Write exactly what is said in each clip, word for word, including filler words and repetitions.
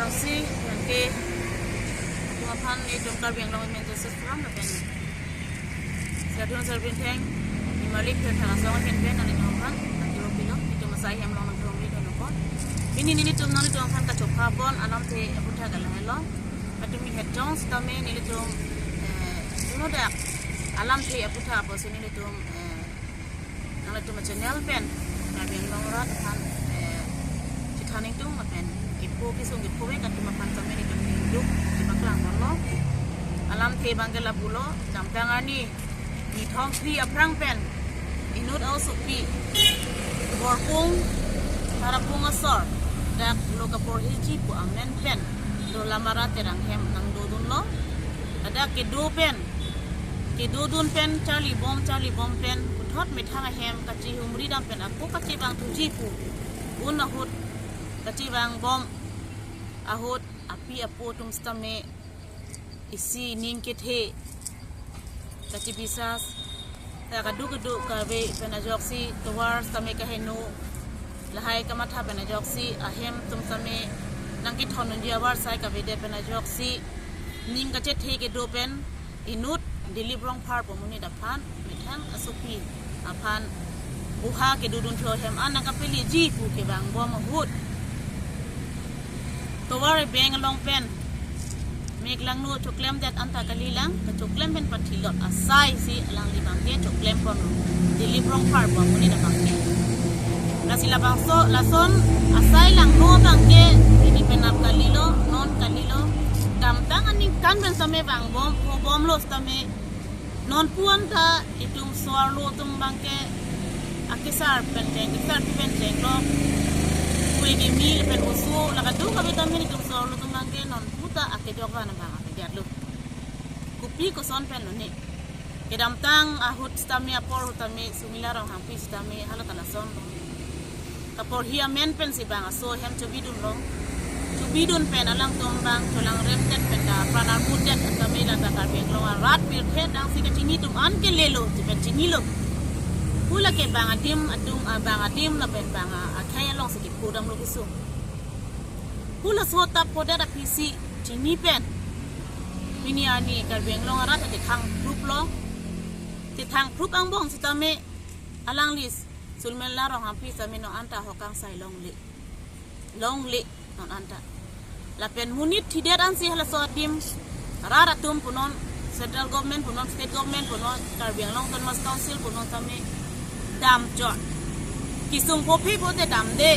Si, nanti, atum aphan nelitum Karbi Anglong Women Justice Forum lapen Sardun Sarbintheng, Imalik Kherthang Asong ahin pen nanglitum aphan nangkero pilo, nelitum asai hem along nangkero pilo nokon. Pini nelitum nanglitum aphan kachopha pon alamthe aputhak lahelo. Patumi het jong sitame nelitum, eh, punodak alamthe aputhak apotsi nelitum, eh, nanglitum channel pen Karbi Anglong arat aphan, eh, chethan ingtung lapen kepho kesung kepho vek atum aphan kami nelitum ningduk kepaklang ponlo. Alamthe abang ke lapulo, damtang arni nithong phli aphrang pen inut aosopi Borpung Tarapung asor dak lo kaporhiji pu amen pen Dolamara Terang hem nangdodunlo. Ladak kedo pen, kedodun pen charlibom, charlibom pen puthot methang ahem kachihumri dam pen ako kachevang thuji pu un ahut kachevang bom ahut api apo atum sitame isi ning kethe, kachibisas, ta kaduk kaduk kave pen ajoksi tovar sitame kaheno, lahai kamatha pen ajoksi ahem atum sitame nangkethon unji avarsai kavedet pen ajoksi ning kachethe kedo pen inut Dilip Rongphar pu amonit aphan methang asopi aphan buha kedodun tho hem an nangkapeleji pu kevang bom ahut tovar ebeng along pen mek langno choklemdet anta kalilang, kachoklem pen pathilot asai si alangli abang ke choklem ponlo, Dilip Rongphar pu amonit abang ke. Lasi labangso, lason asai langno abang ke pini penap kalilo, non kalilo. Damtang aningkan pen sitame vangbom, hobomlo sitame. Non pu anta itum so-arlo atum abang ke akesar pen jeng, kesar pen jenglo. Kue kimi lapen oso, la kadokave tame itum so-arlo atum abang ke non pu ta akejok van abang avedetlo. Kopi koson pen lone. Kedamtang ahut sitame apor ahut tame Sumila Ronghangpi sitame hala ta lason. Kaporhi amen pensi bang aso ahem chobidunlo. Chobidun pen alangtum abang cholangremdet pen ta pran armudet tame lata Karbi Anglong arat pirthe dang si kachini atum an ke lelo, si pen chinilo. Pu lake bang adim atum, ah, bang adim lapen bang, ah, akhei along si kepho damlo kesung. Pu laso ta phodet aphi si chini pen pini arni Karbi Anglong arat ta thangphruplo. Thangphrup angbong sitame alangli Sumila Ronghangpi sitame non anta ahok kangsai longle. Longle non anta. Lapen monit thidet ansi halaso adim rat atum punon, central government punon, state government punon, Karbi Anglong Autonomous Council punon sitame damchot. Kesung pho phe pote damde.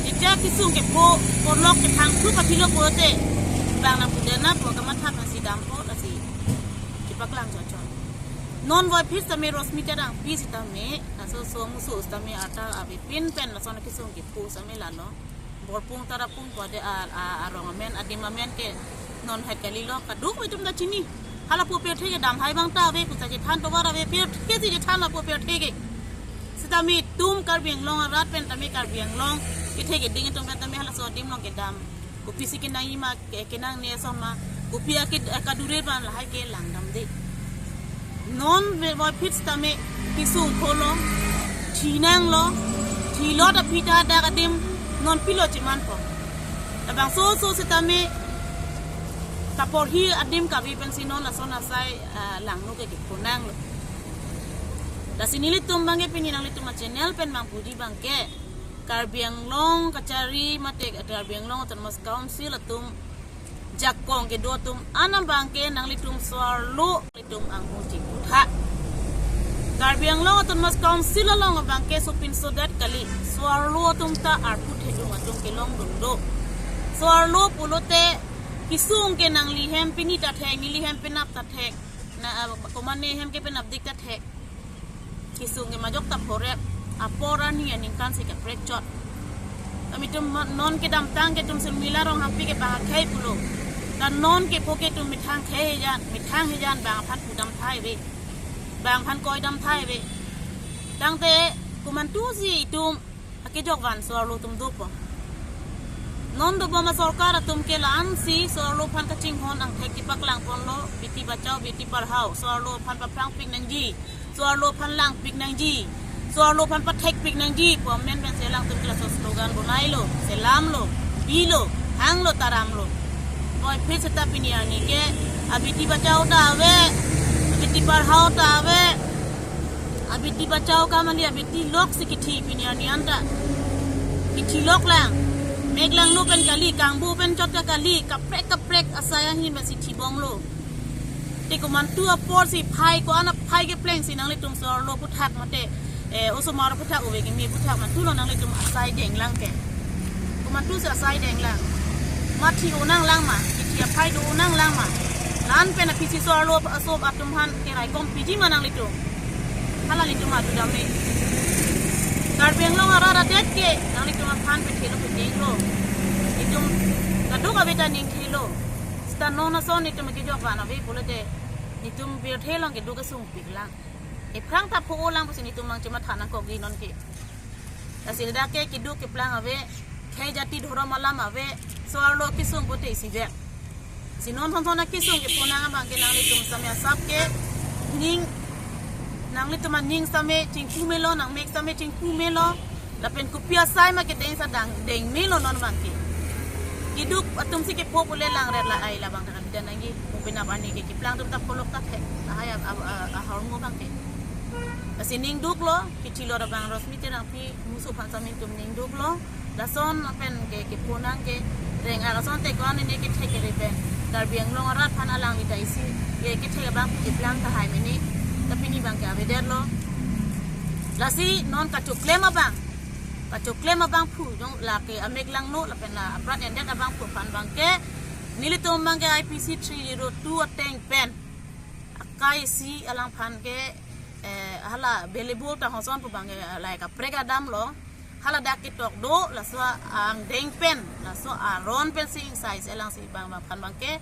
Ija kesung kepho, polok kethangphruk apilo pote bang nangpudena pu kamatha pensi dampo lasi kepaklang chotchot. Non voiphit sitame Rosmi Terangpi sitame, laso aso amuso sitame arta avepin pen lason akesung kepho sitame lalo. Borpung Tarapung pu ade a, a, arong amen, adim amen ke non het kalilo, kadokave atum ta chini. Hala pu pirthe ke dam hai abang ta ave, kuta chethan tovar ave, pirthe si chethan la pu pirthe ke. Sitame itum Karbi Anglong arat pen tame Karbi Anglong kethe keding atum pen tame halaso adim along kedam. Kopisi kenangji ma, ke, kenangne ason ma, kopi ake, eh, kadure abang lahai ke langdamde. Non ve voiphit sitame kesung pholo, thi nanglo, thilot aphi ta dak adim non pilo chemanpo. Labangso oso sitame kaporhi adim kave pensi non lason asai, ah, langno ke kepho nanglo. Lasi nelitum abang ke pini nanglitum achannel pen bang puji abang ke Karbi Anglong kachari mate Karbi Anglong Autonomous Council atum jakong kedo atum an abang ke nanglitum so-arlo nanglitum angmu chiputha. Karbi Anglong Autonomous Council along abang ke sopinsodet kali. So-arlo atum ta arpu thedung atum kelongdun do. So-arlo pulote kesung ke nangli hem pini ta thek, neli hem penap ta thek. Na, ah, komatne hem ke penapdik ta thek. Kesung ke majok ta phorep, apor arni aningkan si kaprek chot. Tame itum mon-, non kedamtang ke itum Sumila Ronghangpi ke bang akhei pulo. Ta non kepho ke itum methang khei hejan, methang hejan bang aphan pudam thai ave. Bang aphan koidam thai ave. Tangte komantusi itum akejok van so-arlo atum dopo. Non dobom asorkar atum ke la-ansi so-arlo aphan kachinghon angthek kepaklang ponlo, Beti Bachao, Beti Padhao, so-arlo aphan paphrangpik nangji, so-arlo aphan langpik nangji, so-arlo aphan pathekpik nangji pu amen pensi alangtum ke laso slogan bonailo, selamlo, pilo, Anglo taramlo. Puvoiphit seta pini arni ke abeti bachao ta ave, abeti parhao ta ave, abeti bachao ka mali abeti lok si kithi pini arni anta. Kithi lok lang. Mek langno pen kali, kangbu pen chot ka kali, kaprek kaprek asai ahin basi thibomlo. Te komantu apor si phai ko-an aphai kepleng si nanglitum so-arlo aputhak mate, eh, osomar aputhak ove kimi aputhak mantulo nanglitum asai deng lang ke. Komantu si asai deng lang. Mathi onang lang ma, kithi aphai do onang lang ma. La-an pen aphi si so-arlo aso atum aphan keraikom piji ma nanglitum. Hala nelitum atu dam ni. Karbi Anglong arat adet ke nanglitum aphan pethelo pedenglo. Itum kadokave ta ningthelo. Seta non ason nelitum kejok van ave pulote nelitum birthe along keduk kesungpik lang. Ephrang ta pho-o lang pusi nelitum mang chematha nangkokji non ke. Lasi dak ke keduk keplang ave, khei jati dhorom alam ave, so-arlo kesung pote isi vek. Si non thon thon akesung kephonang abang ke nanglitum sitame asap ke ning, nanglitum aning sitame chingpu melo, nangmek sitame chingpu melo. Lapen kopi asai ma kedeng sa dang deng melo non abang ke. Keduk atum si kepho pule langret la ai labang ta kalidan nangji. Mo penap arni ke keplang atum ta pholok ta thek. Lahai a, a, a, ahormu abang ke. Lasi ning duklo, kithilo abang Rosmi Terangpi musu aphan sitame nelitum ning duklo. Lason pen ke kephonang ke reng arloson te ko-an ne kethek kere pen Karbi Anglong arat aphan alangli ta isi ke kethek abang keplang tahai mene. Tapi pini abang ke avedetlo. Lasi non kachoklem abang, kachoklem abang phu jong lake amek langno lapen la aprat endet abang phu aphan abang ke nelitum abang ke I P C three zero two ateng pen akai si alangphan ke, eh, hala belebol ta hoson pu abang ke, eh, lahai kaprek adamlo. Hala dak ketok do, laso angdeng pen, laso aron pen si ingsai si alang si abang abang aphan abang ke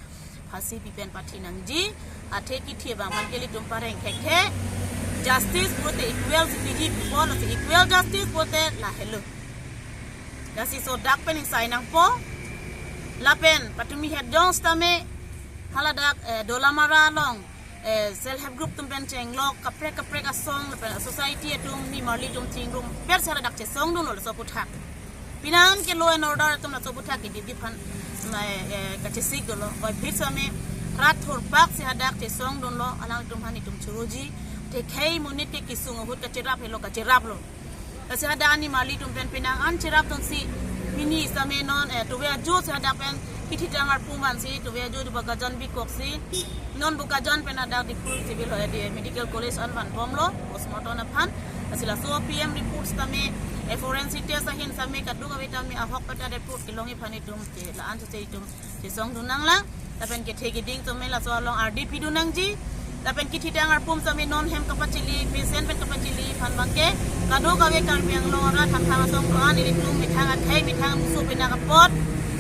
phasi pi pen pathi nangji. Athe kithi abang aphan ke nelitum pareng thekthe. Justice pulote equal si piji pupo, laso equal justice pulote lahelo. Lasi so dak pen ingsai nangpo. Lapen patumi het jong sitame hala dak, eh, Dolamara along, eh, self help group atum pen chenglok kaprek kaprek asong lapen society atum nimarli atum chingrum per sara dak chesongdunlo laso aputhak. Penang ke law and order atum laso aputhak ke didi aphan, eh, eh, kachesik dolo. Puvoiphit sitame rat thurpak si hadak chesongdunlo, alangtum aphan nelitum choroji. Te khei monit ke kesung ahut kacherap helo, kacheraplo. Lasi hadak nimarli atum pen penang an cherap tong si pini sitame non, eh, tuve ajo si hadak pen kithitang arpum an si tuve ajo di Bokajan bikok si non Bokajan pen hadak Diphu Civil, eh, di Medical College an vanbomlo postmortem aphan. Lasi laso P M report sitame, eh, forensic test ahin sitame kadokave tame ahok pen ta report kelongji aphan nelitum ke la-an sitame nelitum chesongdun nanglang. Lapen kethe keding sitame laso along R D P dun nangji. Lapen kithitang arpum sitame non hem kapachili, patient pen kapachili aphan abang ke kadokave Karbi Anglong arat Thanthang asong ko-an nelitum methang akhei methang musu penang apot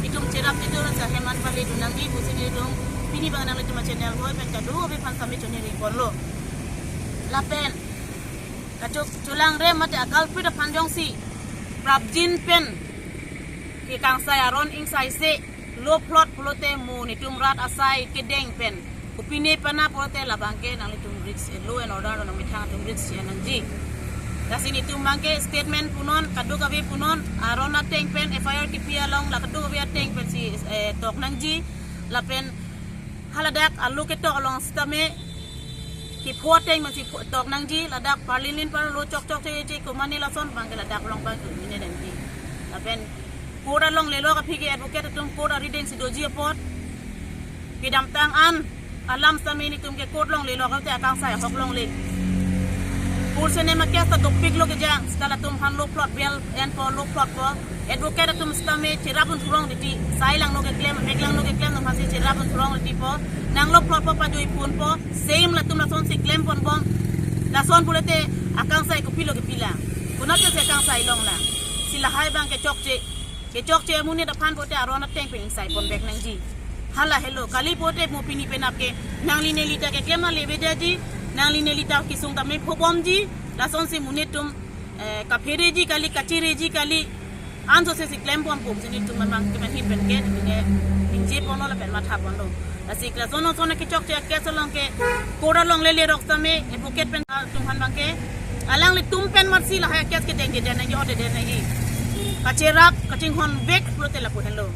itum cherap tidur sa hem an pale dun nangji pusi nelitum pini abang nanglitum channel hoi pen kadokave aphan sitame choningri ponlo. Lapen kachok cholang re mate a culprit aphan jongsi prapjin pen kekangsai aron ingsaise lo phlot pulote mo nelitum rat asai kedeng pen kopine pana pulote labang ke nanglitum risk, eh, law and order nangmethang atum risk si nangji. Lasi nelitum abang ke statement punon, kadokave punon, aron ateng pen F I R kipi along la kadokave ateng pen si, eh, tok nangji. Lapen haladak alo ketok along sitame kepho ateng pensi pho-, tok nangji, ladak parlin lin parlo chokchok che che komane lason abang ke ladak along abang ke mine nangji. Lapen court along lelo kaphi ke advocate atum court arideng si doji apot kedamtang an alam sitame nelitum ke court along lelo kate akangsai ahok longle. Court sene ma case ta dopiklo kejang, seta latum aphan lo phlot bail enpo, lo phlotpo. Advocate atum sitame cherap un thurong titi, sai langno keklem, mek langno keklem atum aphan si cherap un thurong titipo. Nang lo phlotpo, pajui ponpo, same latum lason si klem ponbom. Lason pulote akangsai kopilo kepi lang, konat si akangsai longlang. Si lahai abang ke chokche, kechokche amonit aphan pulote aron ateng pen ingsai ponvek nangji. Hala helo, kali pulote mo pini penap ke nangli neli ta keklem ale avedet ji, nangli neli ta kesung ta me phobomji. Lasonsi monit atum, eh, kaphereji kali, kachireji kali, anso se si klem ponpo pusi nelitum memang kemen hin pen ke, ningje, ningje ponlo lapen matha ponlo. Lasi lason ason kechokche case along ke court along lele rok sitame advocate pen atum aphan abang ke alanglitum pen matsi lahai case kedeng kedet nangji, odedet nangji. Kacherap kachinghon vek pulote lapu henlo.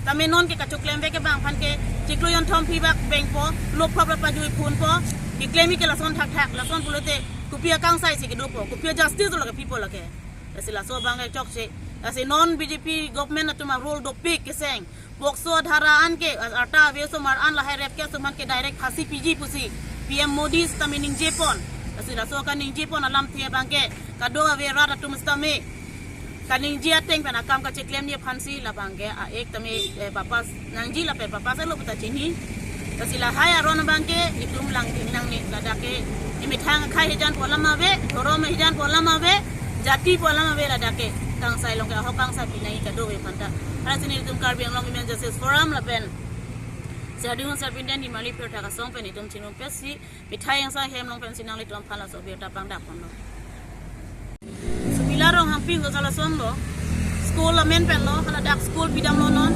Tame non ke kachoklem vek ke bang aphan ke chiklo jonthom phi bak bengpo, lo prop prop pajui phunpo, keklem ke lason thakthak, lason pulote kopi akangsai si kedopo, kopi justice lo ke pipo lake. Lasi laso abang ke chokche. Lasi non B J P government atum a-rule dopik keseng. POCSO dhara an ke, arta ave osomar an lahai rape case atum an ke direct phasi piji pusi P M Modi sitame ningjepon. Lasi laso kaningjepon alamthe abang ke kadokave rat atum sitame kaningje ateng pen akam kacheklemji aphansi labang ke a-ek tame, eh, papas nangji lapen papas lo puta chini. Lasi lahai aron abang ke itum langding nangne, ladak ke emethang akhai hijan pu alam ave, dhorom hijan pu alam ave, jati pu alam ave, ladak ke kangsai along ke ahok kangsai pinai kadokave aphanta. Lasi nelitum Karbi Anglong Women Justice Forum lapen Serdihun Sarpinden Dimali Pirtha Kasong pen itum chinung pesi mithai angsong hem along pensi nanglitum aphan laso abirta pangdakponlo. Sumila Ronghangpi hosalason lo. School amen pen lo, haladak school pidamlo non.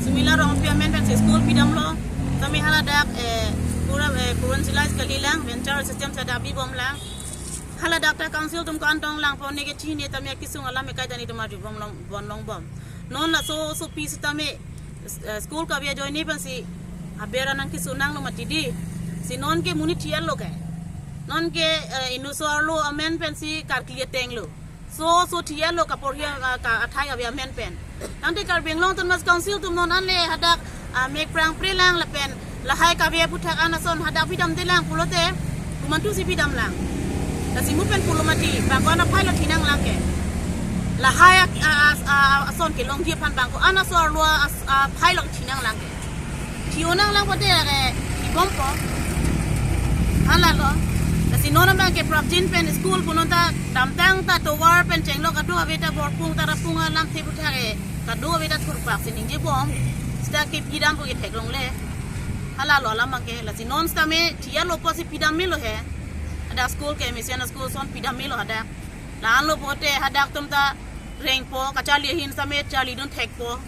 Sumila Ronghangpi amen pensi school pidamlo. Tame haladak, eh, pura, eh, provincialize kalilang, venture system setup bibomlang. Haladak ta council atum ko-an tonglangpo, neke chini tame akesung alam ekai tani tuma jubom long, bon longbom. Non laso sopi sitame, eh, school kave ajoine pensi aber anang keso nanglo mati di. Si non ke monit thiarlo ke. Non ke, eh, inut so-arlo amen pensi karkli atenglo. So, so thiarlo kaporhi a, ka athai ave amen pen. Tangte Karbi Anglong Autonomous Council atum non anle hadak, ah, mek prang prelang lapen lahai kave aphuthak an ason hadak pidamdelang pulote, komantusi pidamlang. Lasi mu pen pulo mati, bang ko-an aphai lo thinanglang ke. Lahai a, a, a, a, ason kelongji aphan bang ko-an aso-arlo a, a, aphai lo thinanglang ke. Thi-o nanglang pote ke ibompo. Halalo. Lasi non abang ke prapjin pen school pu non ta damtang ta tovar pen chenglok kadokave ta Borpung Tarapung alamthe aphuthak ke kadokave ta thurpak si ningjebom. Sita ke pidampo ke theklongle. Halalo alam abang ke, lasi non sitame thiarlo pusi pidam melo he. Hadak school ke mission school ason pidam melo hadak. La-anlo pote hadak atum ta rengpo, kacharli ahin sitame charlidun thekpo.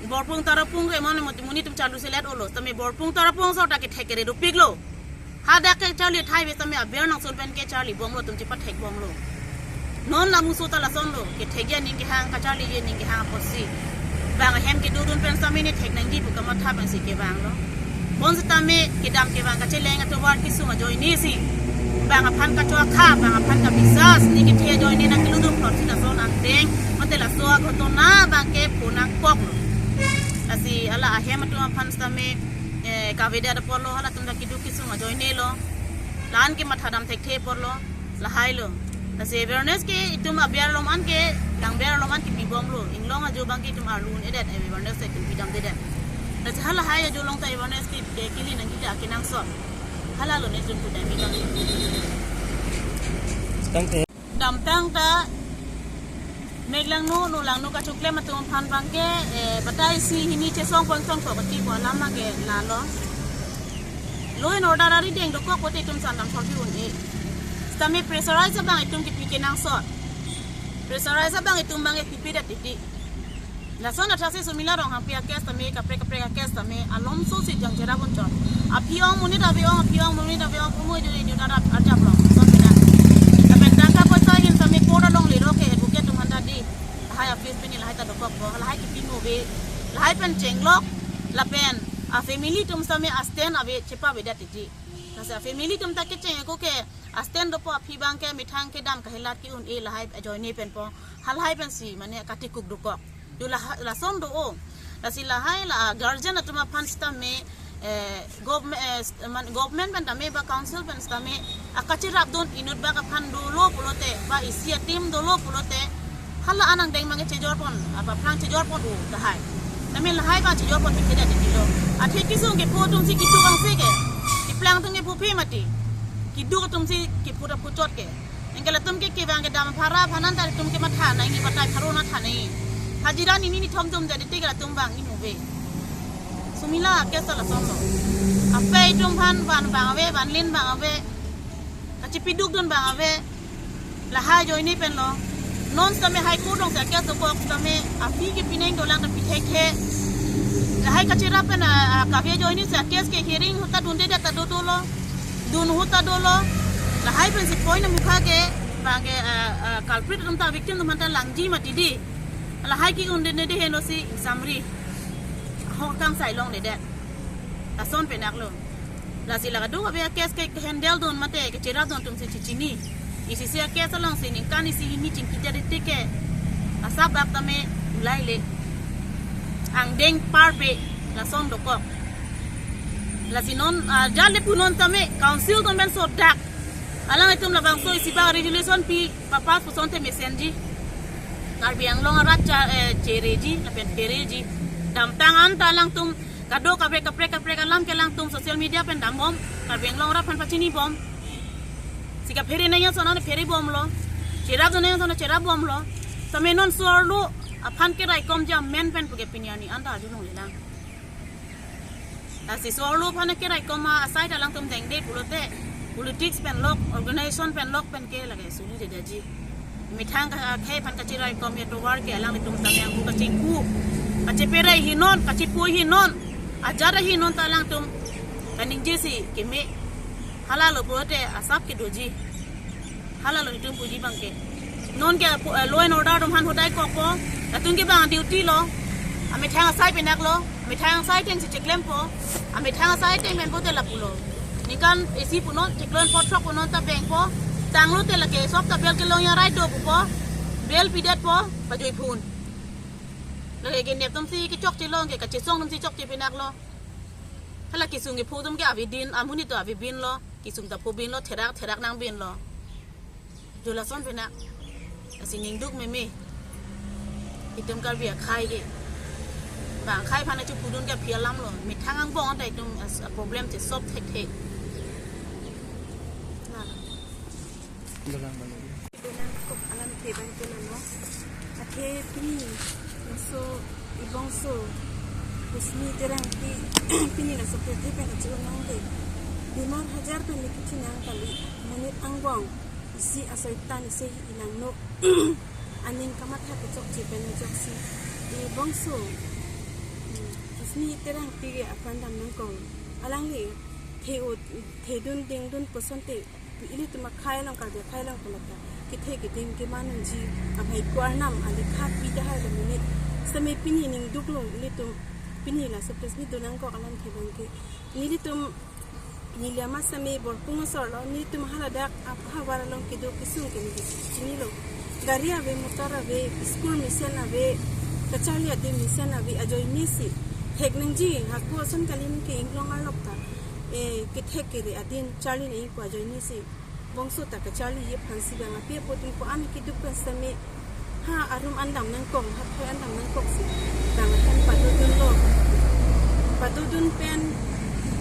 Borpung Tarapung ke mon mot monit atum charlu selet olo. Tame Borpung Tarapung so ta kethek kere dopiklo. Hadak kecharli athai ave sitame aber nangsun pen kecharlibomlo, atum chepathekbomlo. Non lamuso ta lasonlo, kethekji aning kehang, kacharliji aning kehang apotsi. Bang ahem kedodun pen sitame ne thek nangji pu kamatha pensi kevanglo. Bonsitame kedam kevang kacheleng atovar kesung ajoine si bang aphan kachoakha, bang aphan kabisas, ne kethe ajoine nangkeludun plot si lason angdeng, mate laso aghotona abang ke pho nangkoklo. Lasi hala ahem atum aphan sitame, eh, kavedet apotlo, halatum ta keduk kesung ajoinelo. La-an ke mathadam thekthe apotlo, lahailo. Lasi awareness ke itum aber along an ke, langber along an ke pibomlo. Inglong ajo abang ke itum arlu un-edet awareness itum pidamdedet. Lasi halahai ajo along ta awareness ke, ke kili nangji ta kenangsot. Halalo nelitum pudam pidam. Tangte. Damtang ta mek langno, no langno kachoklem atum aphan abang ke, eh, batai isi hini chesong pon song ko kati ko alam abang ke lalo. Law and order arideng dokok pote itum sandam sorbi un-e. Sitame pressurize abang itum kipi kenangsot. Pressurize abang itum abang ke pipedet titi. Lason athasi Sumila Ronghangpi a-case tame, kaprek kaprek a-case tame alomso si jang jera bonchot. Aphi ong monit ave ong, aphi ong monit ave ong, pumo idu idu tara arjap long. Lason pina. Lapen tangka poisa ahin sitame court along lero ke advocate atum aphan ta di. Lahai a-fees pini lahai ta dokokpo, lahai kipi mo ave, lahai pen chenglok, lapen a-family atum sitame a-stand ave chepavedet titi. Lasi a-family atum ta kecheng ako ke a-stand dopo, aphi abang ke methang kedam kahilat ke-un-e lahai ajoine penpo. Halahai pensi mane katikuk dokok. Ju la, lason do-o. Lasi lahai la guardian atum aphan sitame, eh, government, eh, st-, man, government pen tame ba council pen sitame akacherapdun inut bak aphan dolo pulote, ba isi a-team dolo pulote, hala anang deng abang ke chejorpon, apa plang chejorpon-o lahai. Tame lahai abang chejorpon pikhedet titilo. Athe kesung kepho atum si keduk angse ke. Keplang atum kepho phe mati. Keduk atum si kepho ta phuchot ke. Anke latum ke kevang kedam phara aphan an ta latum ke matha nangji, batai pharo matha nangji. Hajira nini nithom atum jadi tik latum vangji mo ave. Sumila a-case ta lasonlo. Apei atum aphan van abang ave, vanlin abang ave. Kachipidukdun abang ave. Lahai ajoine penlo. Non sitame High Court along si a-case dokok sitame aphi ke pineng dolang ta pithekthe. Lahai kacherap pen a, a, kave ajoine si a-case ke hearing ahut ta dundedet ta do dolo. Dun ahut ta dolo. Lahai pensi point amukha ke abang ke, ah, ah, culprit atum ta victim atum aphan ta langji mati di. Lahai ke-un-edet henlo si ingsamri. Kangsai longledet. Lason penaklo. Lasi la kadokave a-case ke, ke handle dun mate kecherap dun atum si chechini. Isi si a-case alongsi ningkan isi hini chingki jadit ke asap bak tame ulaile. Angdeng parpe lason dokok. Lasi non, ah, jale punon tame council government so dak. Alanglitum labangso isi bak resolution pi papa pusonte mesenji. Karbi Anglong arat cha, eh, chereji, lapen pereji. Damtang anta alangtum kadokave kaprek kaprek alam ke alangtum social media pen dambom. Karbi Anglong arat aphan pachinibom. Si kaphere nangji ason aphan pherebomlo. Cherap nangji ason aphan cherapbomlo. Tame non so-arlo aphan keraikomji amen pen puke pini arni anta arjulonglelang. Lasi so-arlo aphan keraikom asai ta alangtum dengde pulote politics pen lok, organization pen lok pen ke lake suli dedaji. Methang akhei aphan kacheraikom atovar ke alanglitum tame angku kachingku. Kachepere hinon, kachepu hinon. Ajat hinon ta alangtum kaningjesi keme. Halalo pulote asap kedoji. Halalo itum puji abangke. Non ke apo, eh, law and order atum aphan hodai kokpo. Latum ke bang duty lo. Amethang asai penaklo. Amethang asai ateng si cheklempo. Amethang asai ateng pen pulote lapulo. Ningkan isi punon, chiklo pen throk punon ta bengpo. Tanglote lake sop ta bail kelongji arai do pupo. Bail pidetpo, pajuiphun. Lake ke nep atum si kechokche long ke, kachesong atum si chokche penaklo. Hala kesung kepho atum ke avedin, amonit ato avebinlo. Kesung ta pho binlo, therak, therak nangbinlo. Jo lason penak. Lasi ningduk meme. Itum Karbi akhei ke. Bang akhei aphan achu pudun ke aphi alamlo. Methang angbong anta itum as a problem te solve thekthe. Nah. Dolang balik. Dolang kok alamthe abangke lalo. Athe pini laso ibongso Husni Terangpi pini laso pirthe pen achu nangke. Bimar hajar pen likhi nang kali. Monit angbong isi asoitan isi ilangno. Aning kamatha kechokche pen ajoksi ibongso, hmm, Husni Terangpi ke apran dam nangkok. Alangli the-o, thedun dingdun pusonte ilitum akhei along, Karbi akhei along pulote kethe keding kemanunji amei ko-arnam alekha pi tahai lo monit. Sitame pini ningduklo ilitum pini laso press meet do nangkok alamthe abangke. Nelitum neli ama sitame Borpung asor lo, nelitum haladak ahavar along kedo kesung ke neli chinilo. Gari ave, motor ave, school mesen ave, kacharli adim mesen ave, ajoinesi thek nangji, hako ason kali ke inglong arlok ta, eh, kethek kere adin charli nangji pu ajoinesi. Bongso ta kacharliji aphansi bang api apo atum ko-an keduk pen sitame ha arum an dam nangkok, ha phai an dam nangkoksi bang ahem padodunlo. Padodun pen,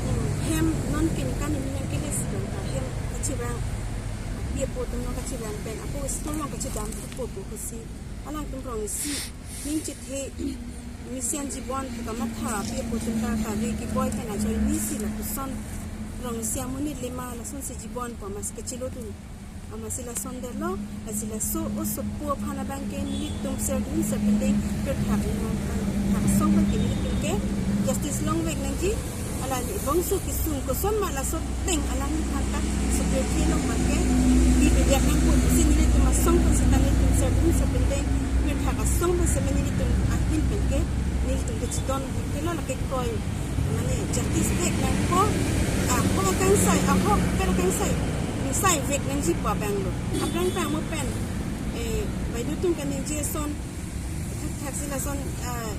hmm, hem non kin kan ini nang kele si bang ta hem kachevang. Api apo atum non kachevang pen ako school along kachedam thupo pu pusi alangtum rong isi ning chethe mesen jibon pu kamatha api apo atum ta kave keboi pen ajoinesi lapuson rong isi amonit lema lasonsi jibon pu amas kachilodun. Amatsi lason detlo, lasi laso osopo aphan abangke nelitum serdun serpindeng pirthak, pirthak asong abangke nelitum ke justice longvek nangji. Alangli bongso kesung koson ma laso ateng alangli aphan ta sopirthe long abangke pibediak nangpo pusi nelitum asong pen seta nelitum serdun serpindeng pirthak asong pen seta nelitum ahin pen ke nelitum ke chidon pen ke lo lake kroi. Mane justice vek nangpo, ahok akangsai, ahok pen akangsai, ingsai vek nangji pu abang lo. Aphrang pangmo pen, eh, baideo atum kaningje ason, thakthaksi lason, ah,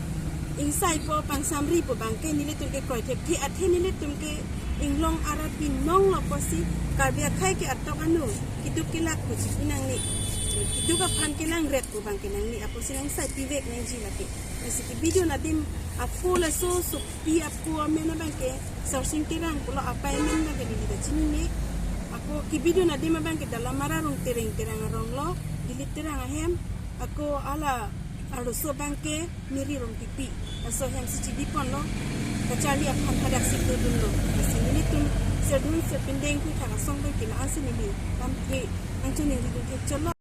ingsaipo pangsamripo abangke nelitum ke kroi thekthe, athe nelitum ke inglong arat binong lo pusi Karbi akhei ke atok anu keduk kelak pu chipu nangne. Keduk aphan kelangret pu abangke nangne, apusi nang sai pivek nangji lake. Lasi ke video adim aphu laso supi aphu amen abangke Sarsing Terang pulo apai amen abangke neli ta chinine. Ako ke video adim abangke Dalamara arong Tereng, Terang arong lo, Dilip Terang ahem. Ako hala arloso abangke Miri Rongpipi. Laso ahem si chidipon lo. Kacharli aphan hadak si dodun lo. Lasi nelitum serdun serpindeng pirthak asong abangke la-ansi neli lamthe nangchoningri dun ke cholo.